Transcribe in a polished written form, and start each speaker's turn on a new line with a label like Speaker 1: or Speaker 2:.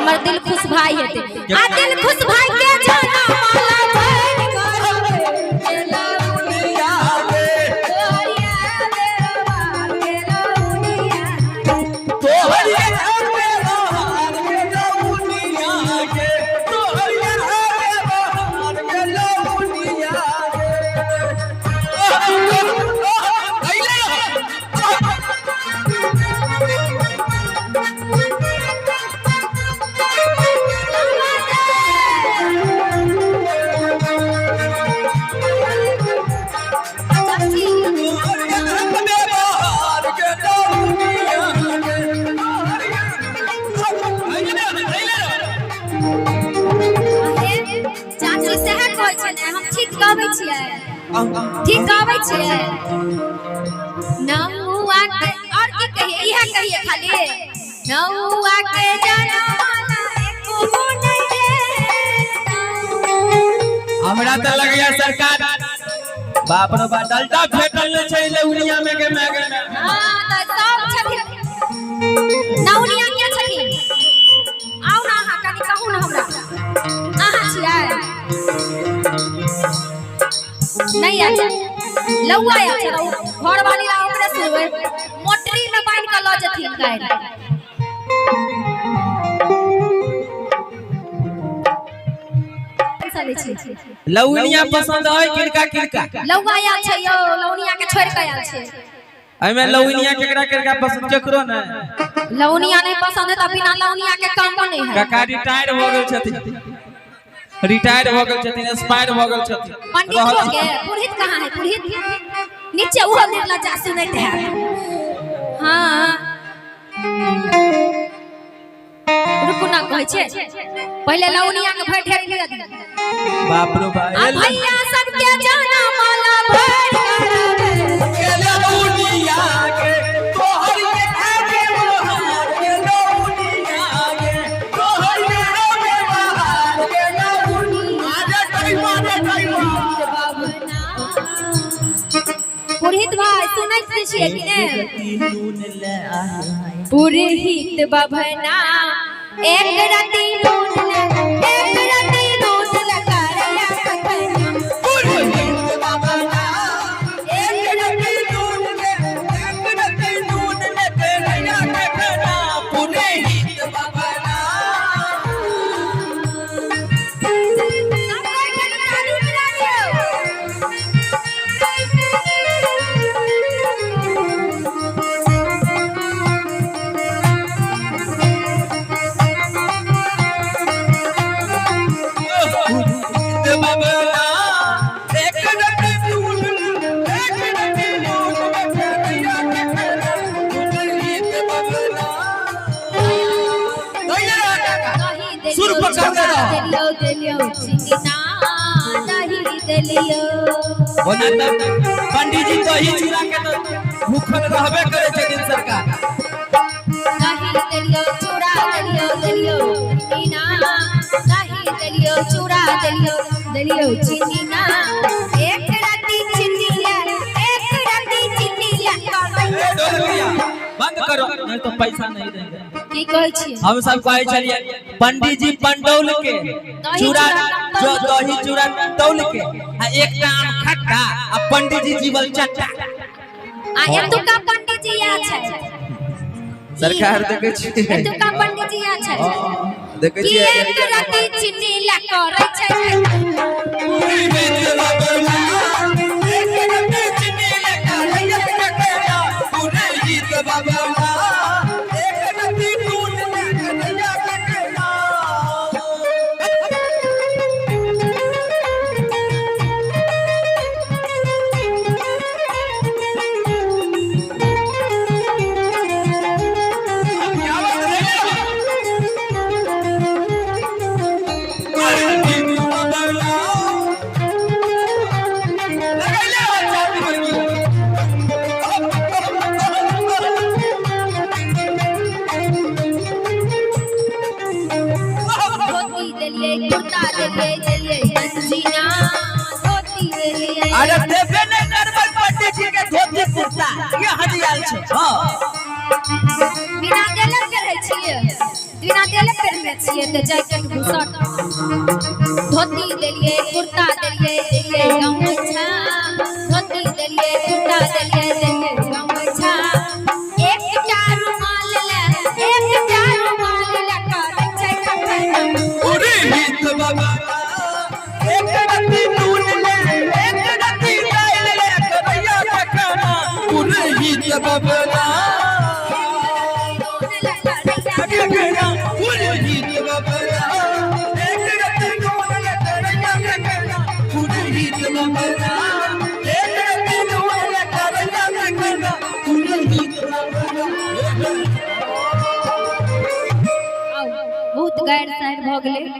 Speaker 1: हमर दिल खुश भाई हेतै। आ दिल खुश भाई के जाना माला भरि के लौनिया तोहरिया बेरवार के लौनिया। चाची। हे, चाची सएह कहै छै ने, हम ठीक कहबै छियै? ठीक कहबै छियै? नौआ के और की कहिए? इएह कहिए खाली। नौआ के जनमाला एको नहि भेल।
Speaker 2: हमरा तऽ लगैया सरकार, बाप रे बाप, डलटा फेटल नहि छै लौनिया में के मैं के।
Speaker 1: हाँ, तऽ सब छथिन। नौनिया के छथिन? आउ ने अहाँ, कनि कहू ने हमरा। अहाँ छियै? नहि आयल छै। लौआ आयल छै। घरवाली ला ओकरे सुनबै। मोटरी में बान्हि कऽ लऽ जेथिन काल्हि। चलै छी।
Speaker 2: लौनिया पसंद है किनका किनका?
Speaker 1: लौआ आयल छै यौ, लौनिया के छोड़ि कऽ आयल छै।
Speaker 2: एहिमे लौनिया केकरा केकरा पसंद? केकरो ने?
Speaker 1: लौनिया नहि पसंद है तऽ बिना लौनिया के कामो नहि है।
Speaker 2: काका रिटायर भऽ गेल छथिन, रिटायर भऽ गेल छथिन, एक्सपायर भऽ गेल छथिन।
Speaker 1: पंडित हो के पुरोहित कहाँ है? पुरोहित नीचे, उहो निर्लज्जा सुनैत है। हाँ, रुकू ना, कहै छै पहिले लौनिया के भरि ढेर लिअ दियौ।
Speaker 2: बाप रे बाप।
Speaker 1: आ भैया सबके जाना माला भरि करबै। पुरोहित भाई, सुनैत छियै कि ने? पुरोहित बभना एक रति नून ले, एक रति नून ले करैया कखना।
Speaker 2: एक रति नून ले, एक रति नून ले करैया कखना, पुरोहित बभना।
Speaker 1: सब कोइ कनि ताली बजा दियौ।
Speaker 2: पुरोहित बभना एक रति नून, एक रति नून ले करैया कखना, पुरोहित बभना।
Speaker 1: दही देलियौ।
Speaker 2: सुर पकड़
Speaker 1: चूड़ा
Speaker 2: रहो।
Speaker 1: देलियौ, देलियौ चिन्नी, दही देलियौ।
Speaker 2: ओना तऽ पंडीजी दही चूड़ा के तऽ भूखल रहबे करै छथिन सरकार।
Speaker 1: दही देलियौ, चूड़ा देलियौ, देलियौ चिन्नी, दही देलियौ, चूड़ा देलियौ, देलियौ चिन्नी, एक रति चिन्नी ले, एक रति चिन्नी ले करैया।
Speaker 2: ए ढोलकिया, बंद करो, नहीं तो पैसा नहीं देंगे।
Speaker 1: की कहै छियै?
Speaker 2: हम सब कहै छलियै पंडीजी पंडौल के
Speaker 1: दही
Speaker 2: चूड़ा
Speaker 1: चूड़ा
Speaker 2: जो दही चूड़ा तौल के आ एकटा आम खट्टा आ पंडीजी जीवल चट्टा।
Speaker 1: आ एतुका पंडीजी आयल छै।
Speaker 2: सरकार, देखै छियै?
Speaker 1: एतुका पंडीजी आयल छै।
Speaker 2: देखै
Speaker 1: कि
Speaker 2: छियै?
Speaker 1: एक रति चिन्नी ले करै छै।
Speaker 2: पुरोहित बभना एक रति चिन्नी ले करैया कखना, पुरोहित बभना एक रति नून ले करैया कखना। क्या बात है? पुरोहित बभना लगैले हो चाची बड़की।
Speaker 1: धोती देलियै, कुर्ता देलियै, देलियै गंजीना, धोती देलियै।
Speaker 2: अरे, देबे नहि करबै पंडित जी के धोती कुर्ता, ये हदियाल छै। हाँ।
Speaker 1: बिना देले पहिरै छियै, बिना देले पहिरबै। में छियै तऽ जैकेट घुसट। धोती देलियै, कुर्ता देलियै, देलियै गमछा। धोती देलियै, कुर्ता देलियै, देलियै गमछा। एकटा रुमाल ले, एकटा रुमाल ले करै छै खखना।
Speaker 2: पुरोहित बाबा, एक रत्ती नून ले, एक रत्ती दालि ले, करैया खखना पुरोहित बाबा। खखना पुरोहित बाबा, एक रत्ती नून ले, करैया खखना पुरोहित बाबा। एक रत्ती नून ले, करैया खखना पुरोहित बाबा।
Speaker 1: आउ, बहुत गारि सारि भऽ गेलै।